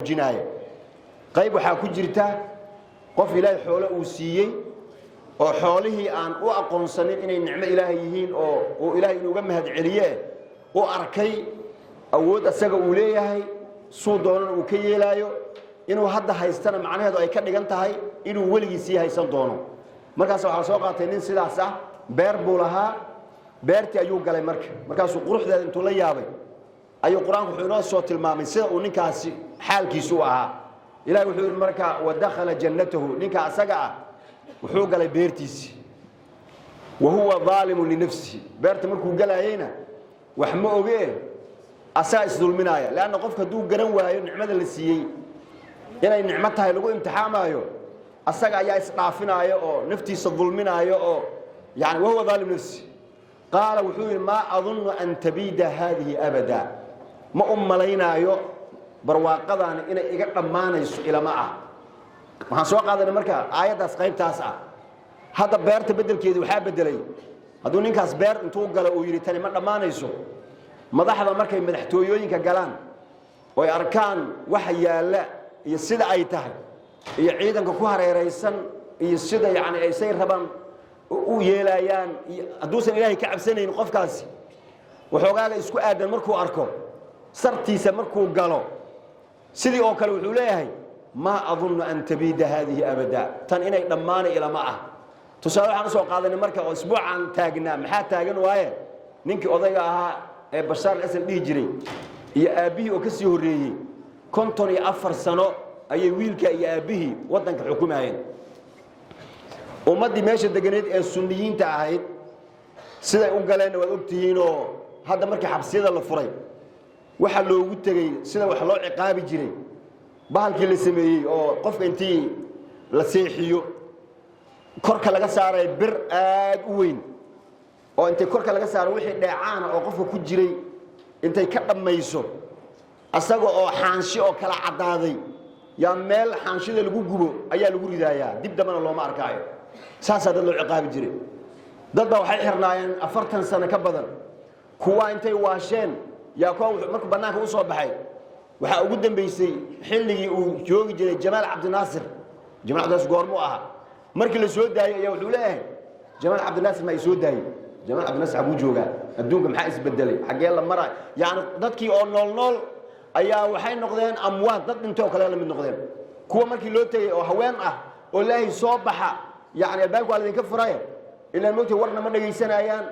Baraarujinaya qayb waxaa ku jirta qof Ilaahay xoolo uu siiyey oo xoolihii aan u aqoonsanin inay nicmo Ilaahay yihiin, oo uu Ilaahay inuuga mahad celiye u arkay awood asaga uu leeyahay, suu doonana uu ka yeelaayo, inuu hadda haystana macnaheedu ay ka dhigan tahay inuu weligii sii haysan doono. Markaas waxaa soo qaatay nin sidaas ah. Beer buu lahaa, beertii ayuu galay. Markaasuu quruxdeeda intuu la yaabay ayuu Qur-aanku wuxuu inoo soo tilmaamay sida uu ninkaasi xaalkiisu u ahaa. Ilahi wuxuu yidhi marka: "Wadakhala jannatahu." Ninka asaga ah wuxuu galay beertiisii. "Wa huwa daalimun linafsihi." Beerta markuu galaayeyna wax ma ogee, asagaa isdulminaaya, leanna qofka hadduu garan waayo nicmada la siiyey inay nicmo tahay lagu imtixaamaayo, asaga ayaa isdhaafinaayo oo naftiisa dulminaayo oo yani "wahuwa daalim nafsi". Qaala, wuxuu yidhi: "Maa adunnu an tabiida haadihi abada." Ma u malaynaayo barwaaqadaani inay iga dhammaanayso, ilama ah. Waxaan soo qaadanay marka aayaddaas qaybtaas ah. Hadda beerta beddelkeedii waxaa beddelay, hadduu ninkaas beer intuu galo uu yidhi tani ma dhammaanayso, madaxda markay madaxtooyooyinka galaan oy arkaan waxa yaalla iyo sida ay tahay iyo ciidanka ku hareeraysan iyo sida yani ay say rabaan u yeelayaan, iyo hadduusan Ilaahay ka cabsanayn qofkaasi, waxoogaaga isku aadan markuu arko, sartiisa markuu galo, sidii oo kale wuxuu leeyahay: "Maa adunnu an tabiida haadihi abada." Tan inay dhammaanay ilama ah. Tusaale waxaan usoo qaadanay marka oo isbuucaan taagnaa, maxaa taagan waaye? Ninkii odayga ahaa ee Bashaar al Asad dhihi jiray iyo aabbihii oo ka sii horreeyey, 54 sano ayay wiilka iyo aabbihii waddanka xukumayeen. Ummaddii meesha deganeed ee Sunniyiinta ahayd siday u galeenna waad ogtihiinoo, hadda markii xabsiyada la furay waxaa loogu tegey sida wax loo ciqaabi jiray, bahalkii la sameeyey oo qofka intii la seexiyo korka laga saaray bir aad u weyn, oo intay korka laga saaro wixii dheecaana oo qofka ku jiray intay ka dhammayso, asaga oo xaanshi oo kala caddaaday yaa meel xaanshida lagu gubo ayaa lagu ridaayaa, dib dambena looma arkaayo. Saasaa dad loo ciqaabi jiray. Dad baa waxay xirnaayeen 40 sano ka badan. Kuwa intay waasheen yaa kuwa markuu bannaanka u soo baxay. Waxaa ugu dambeysay xilligii uu joogi jiray Jamaal Cabdinaasir. Jamaal Cabdinaasir goormuu ahaa? Markii la soo daayey ayaa wuxuu leeyahay: "Jamaal Cabdinaasir ma ay soo daayey? Jamaal Cabdinaasir xaguu joogaa? Adduunka maxaa isbedelay? Xaggee la maray?" Yacni dadkii oo nool nool ayaa waxay noqdeen amwaad, dad dhintay oo kale la mid noqdeen. Kuwa markii loo tegey oo haween ah oo ilaahay soo baxa, yacni albaabka waa laydinka furaya ilaan mogtay, warna ma dhegaysanayaan,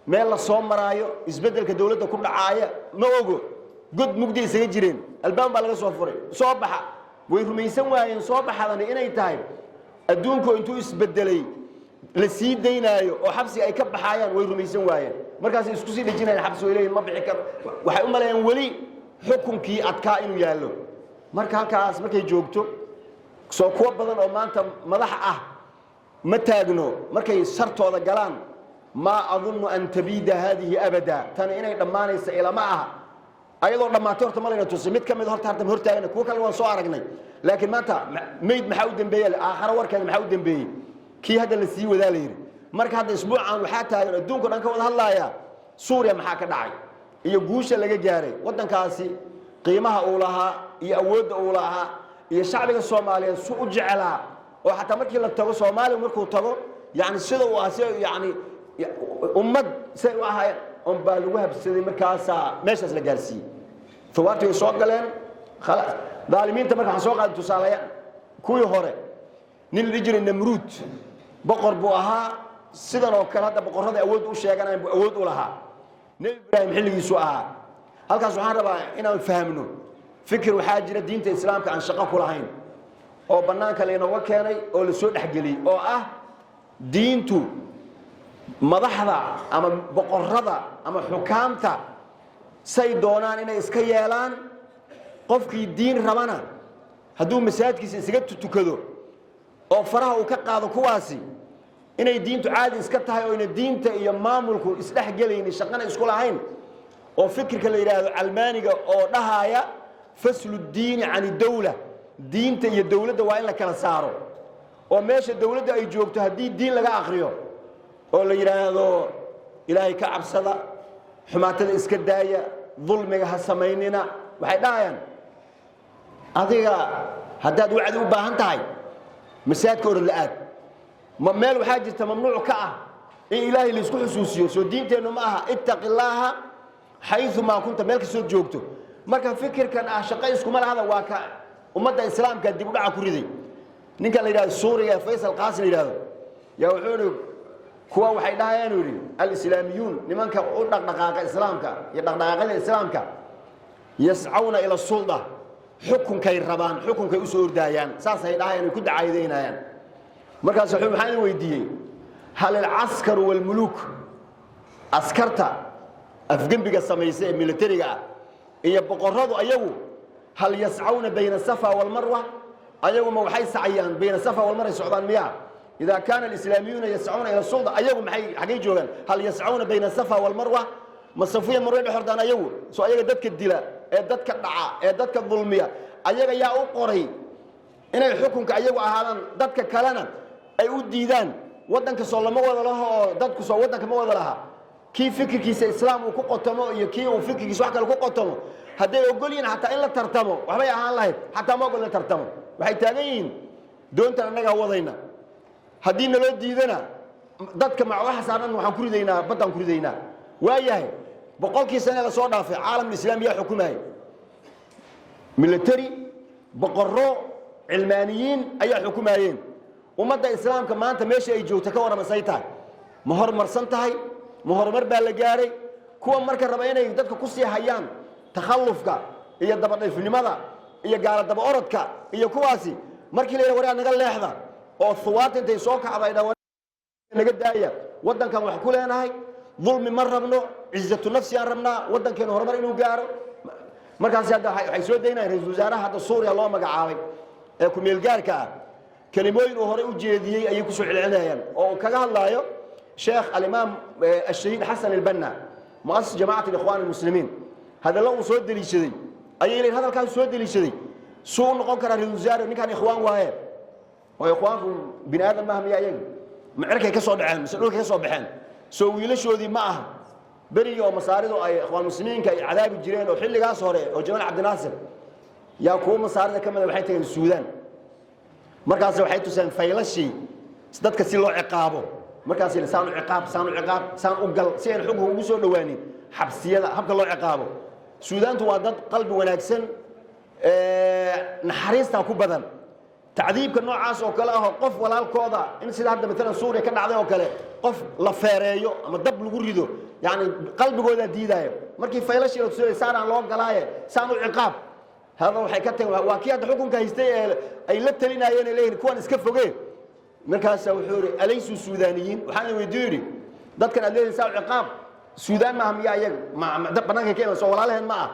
meel la soo maraayo, isbeddelka dowladda ku dhacaaya ma ogo, god mugdi isaga jireen. Albaab baa laga soo furay, soo baxa. Way rumaysan waayeen soo baxadani inay tahay adduunku intuu isbedelay la sii daynaayo oo xabsiga ay ka baxaayaan. Way rumaysan waayeen. Markaasay isku sii dhejinayaan xabsi, way leeyihin ma bixi karo. Waxay u maleeyaan weli xukunkii adkaa inuu yaallo. Marka halkaas markay joogto, soo kuwo badan oo maanta madax ah ma taagno markay sartooda galaan: "Maa adunnu an tabiida haadihi abada." Tani inay dhammaanaysa ilama aha. Ayadoo dhammaatay horta ma layna tusay. Mid ka mid horta harta hortaagana, kuwo kalena waan soo aragnay. Laakiin maanta mayd maxaa u dambeeye? Aakharo warkeeda maxaa u dambeeyey? Kii hadda la sii wadaa la yidhi. Marka hadda isbuucan waxaa taagan, adduunka dhan ka wada hadlaaya, Suuriya maxaa ka dhacay iyo guusha laga gaaray. Waddankaasi qiimaha uu lahaa iyo awoodda uu lahaa iyo shacbiga Soomaaliyeed su u jeclaa, oo xataa markii la tago Soomaaliya markuu tago, yani sida uu ah, si yani ummad say u ahaayeen un baa lagu habsaday. Markaasaa meeshaas la gaarsiiyey, fawaartii way soo galeen, khalaas, daalimiinta. Marka waxaan soo qaaday tusaalayaal kuwii hore. Nin la dhihi jiray Namruud, boqor buu ahaa. Sidan oo kale hadda boqorrada awood u sheeganayan buu awood u lahaa. Nebi Ibraahim xilligiisu ahaa. Halkaas waxaan rabaa inaan fahmno fikir waxaa jira diinta Islaamka aan shaqo ku lahayn oo bannaanka laynooga keenay oo la soo dhexgeliyey, oo ah diintu madaxda ama boqorrada ama xukaamta say doonaan inay iska yeelaan, qofkii diin rabana hadduu masaajidkiisa isaga tukado oo faraha uu ka qaado kuwaasi, inay diintu caadi iska tahay oo ina diinta iyo maamulku isdhexgelaynin, shaqana isku lahayn, oo fikirka la yidhaahdo calmaaniga oo dhahaaya "faslu diini can dawla", diinta iyo dowladda waa in la kala saaro, oo meesha dowladda ay joogto haddii diin laga akriyo oo la yidhaahdo Ilaahay ka cabsada, xumaatada iska daaya, dulmiga ha samaynina, waxay dhahayaan Adiga haddaad wacdi u baahan tahay, masaajidka orod la-aad. Ma meel waxaa jirta mamnuuc ka ah in Ilaahay laisku xusuusiyo? Soo diinteennu ma aha "اتق الله حيثما كنت"? Meel kastood joogto. Marka fikirkan ah shaqo iskuma lahada waa ka ummadda Islaamka dib u dhaca ku riday. Ninkan la yidhahdo Suuriga ee Faysal Qaasi la yidhahdo yaa wuxuu ihi, kuwa waxay dhahayaan, uu yidhi, الإسلاميون, nimanka u dhaqdhaqaaqa Islaamka iyo dhaqdhaqaaqyada Islaamka, يسعون إلى السلطة, xukunkay rabaan, xukunkay usoo ordaayaan, saasay dhahayaan, ay ku dacaayadeynayaan. Markaas wuxuu, maxaan weydiiyey, هل العسكر والملوك, askarta afgembiga samaysa ee militariga ah iyo boqorradu, ayagu هل يسعون بين الصفا والمروة? Ayagu ma waxay sacayaan بين الصفا والمروة, ay socdaan miyaa? إذا كان الإسلاميون يسعون إلى السلطة, ayagu maxay, xaggay joogaan? هل يسعون بين الصفا والمروة? Ma Safiya Marwe dhex ordaan ayagu? Soo ayaga dadka dila ee dadka dhaca ee dadka dulmiya, ayaga yaa u qoray inay xukunka ayagu ahaadaan, dadka kalena ay u diidaan? Waddanka soo lama wada laho oo dadku soo waddanka ma wada laha? Kii fikirkiisa Islaam uu ku qotomo iyo kii uu fikirkiisa wax kale ku qotomo, hadday ogol yihiin xataa in la tartamo, waxbay ahaan lahayd. Xataa ma ogol in la tartamo. Waxay taagan yihiin, doontan annagaa wadayna, haddii naloo diidana dadka waxa saaran waxaan ku ridaynaa, baddaan ku ridaynaa. Waayahay, 100kii sane la soo dhaafay caalamul islaami yaa xukumayay? Military, boqorro, cilmaaniyiin ayaa xukumayeen. Ummadda Islaamka maanta meesha ay joogto ka warramasay tahay? Ma horumarsan tahay? Ma horumar baa la gaaray? Kuwa marka raba inay dadka ku sii hayaan takhallufka iyo dabadhayfnimada iyo gaala daba orodka iyo kuwaasi, markii la yidhaha waraa naga leexda oo huwaarta intay soo kacda ay dhahaan naga daaya, waddankan wax ku leenahay, dulmi ma rabno, عزة نفس aan rabnaa, waddankeenu horumar inuu gaaro. Markaasi hadda waxay soo daynayaan ra-iisul wasaaraha hadda Suuriya loo magacaabay ee ku-meelgaarka ah. Kelimooyin uu horey u jeediyey ayay kusoo celcelinayaan oo uu kaga hadlaayo Sheekh Alimaam Ashahiid Xasan Albanna, مؤسس جماعة الإخوان المسلمين. Hadallo uu soo deliishaday ayay leeyihin, hadalkaas soo deliishaday suu u noqon karaa ra-isul wasaare ninkaan Ikhwaan waaye? Oo Ikhwaanku bini aadam maaha miya? Ayaga ma cirkay ka soo dhaceen mise dhulkay ka soo baxeen? Soo wiilashoodii ma aha? Berigii oo Masaaridu ay Ikhwaan Muslimiinka ay cadaabi jireen oo xilligaas hore oo Jamaal Cabdinaasir yaa, kuwo Masaarida ka mida waxay tageen Suudaan. Markaas waxay tuseen faylashii dadka si loo ciqaabo. Markaas saan u ciqaab, saan u ciqaab, saan u gal, si aan xukunka ugu soo dhowaanin, xabsiyada habka loo ciqaabo. Suudaantu waa dad qalbi wanaagsan, naxariistaa ku badan. Tacdiibka noocaas oo kale ah oo qof walaalkooda in sida hadda maalan Suuriya ka dhacday oo kale qof la feereeyo ama dab lagu rido, yani qalbigoodaa diidaayo. Markii faylashii la tusayay, saanaan loo galaaye, saan u ciqaab, hada waxay ka tageen waa kii hadda xukunka haystay ee ay la talinaayeen, ay leeyihin kuwan iska fogee. Markaasaa wuxuu yidhi "أليسوا سودانيين?" Waxaan weydiiyo yidhi, dadkan aad leedihin saa u ciqaab, Suudaan maaha miya? Ayaga dad banaanka ka iman, soo walaalaheen ma ah?